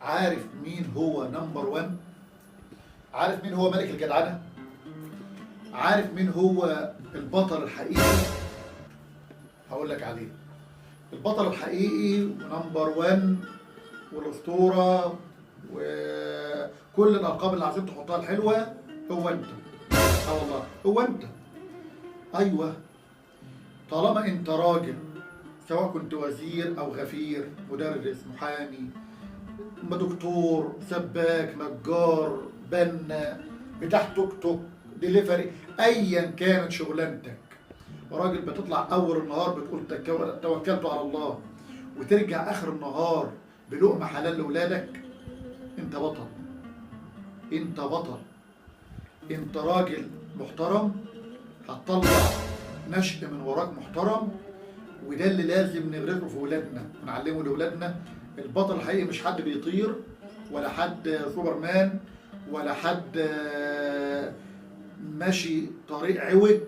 عارف مين هو number 1؟ عارف مين هو ملك الجدعنة؟ عارف مين هو البطل الحقيقي؟ هقول لك عليه. البطل الحقيقي و number 1 والأسطورة وكل الألقاب اللي عايزين تحطها الحلوة هو أنت. اه والله هو أنت. أيوه، طالما أنت راجل، سواء كنت وزير أو غفير، مدرس، محامي، دكتور، سباك، نجار، بنا، بتاع توك توك، دليفري، ايا كانت شغلانتك، راجل بتطلع اول النهار بتقول توكلت على الله وترجع اخر النهار بلقمه حلال لاولادك، انت بطل. انت بطل. انت راجل محترم، هتطلع نشء من وراك محترم، وده اللي لازم نغرسه في ولادنا ونعلمه لاولادنا. البطل الحقيقي مش حد بيطير ولا حد سوبرمان ولا حد ماشي طريق عوج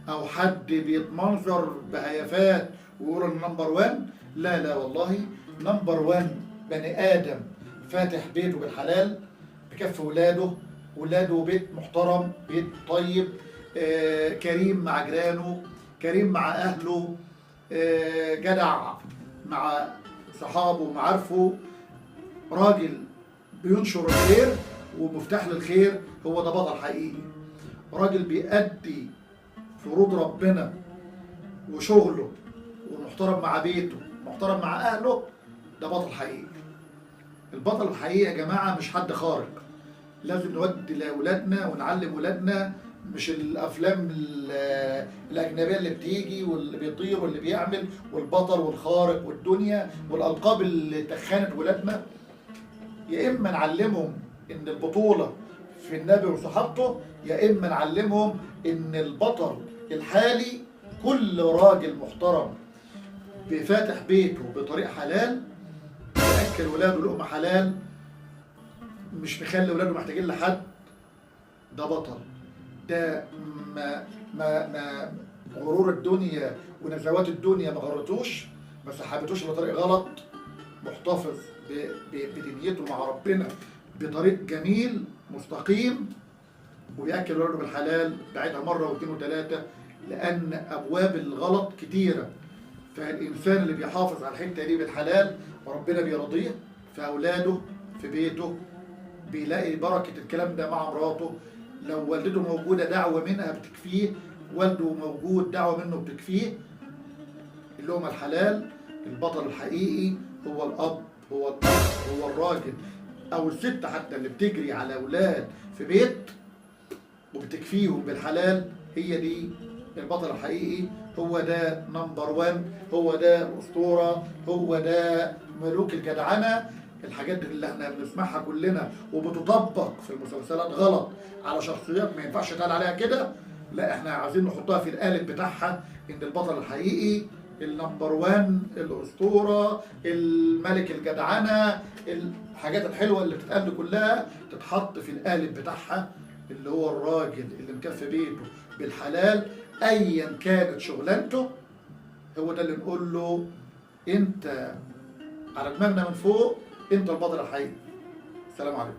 او حد بيتمنظر بهيافات ويقول انا number 1. لا لا والله، number 1 بني ادم فاتح بيته بالحلال، بكف ولاده، ولاده بيت محترم، بيت طيب، كريم مع جيرانه، كريم مع اهله، جدع مع صحابه ومعارفه، راجل بينشر الخير ومفتاح للخير، هو ده بطل حقيقي. راجل بيأدي فروض ربنا وشغله ومحترم مع بيته، محترم مع أهله، ده بطل حقيقي. البطل الحقيقي يا جماعة مش حد خارق. لازم نودي لأولادنا ونعلم ولادنا، مش الأفلام الأجنبية اللي بتيجي واللي بيطير واللي بيعمل والبطل والخارق والدنيا والألقاب اللي تخنت ولادنا. يا إما نعلمهم إن البطولة في النبي وصحابته، يا إما نعلمهم إن البطل الحالي كل راجل محترم بفاتح بيته بطريق حلال، بيأكل ولاده لقمة حلال، مش مخلي ولاده محتاجين لحد، ده بطل. ده ما ما ما غرور الدنيا ونزوات الدنيا ما غرتوش، ما سحبتوش لطريق غلط، محتفظ بدنيته مع ربنا بطريق جميل مستقيم، وبيأكل ولاده بالحلال. بعيدها مرة واثنين وثلاثة، لأن أبواب الغلط كتيرة. فالإنسان اللي بيحافظ على الحتة دي بالحلال وربنا بيرضيه في أولاده في بيته، بيلاقي بركة الكلام ده مع مراته. لو والدته موجودة دعوة منها بتكفيه، والده موجود دعوة منه بتكفيه. اللقمة الحلال، البطل الحقيقي هو الأب، هو الأخ، هو الراجل أو الست حتى اللي بتجري على أولاد في بيت وبتكفيهم بالحلال، هي دي البطل الحقيقي. هو ده number 1، هو ده الأسطورة، هو ده ملوك الجدعنة. الحاجات اللي احنا بنسمعها كلنا وبتطبق في المسلسلات غلط على شخصيات ما ينفعش يتقال عليها كده، لا احنا عايزين نحطها في القالب بتاعها، ان البطل الحقيقي ال number 1، الأسطورة، الملك الجدعنة، الحاجات الحلوة اللي بتتقال كلها تتحط في القالب بتاعها، اللي هو الراجل اللي مكفي بيته بالحلال ايا كانت شغلانته. هو ده اللي نقول له انت على دماغنا من فوق، انت البطل الحقيقي. السلام عليكم.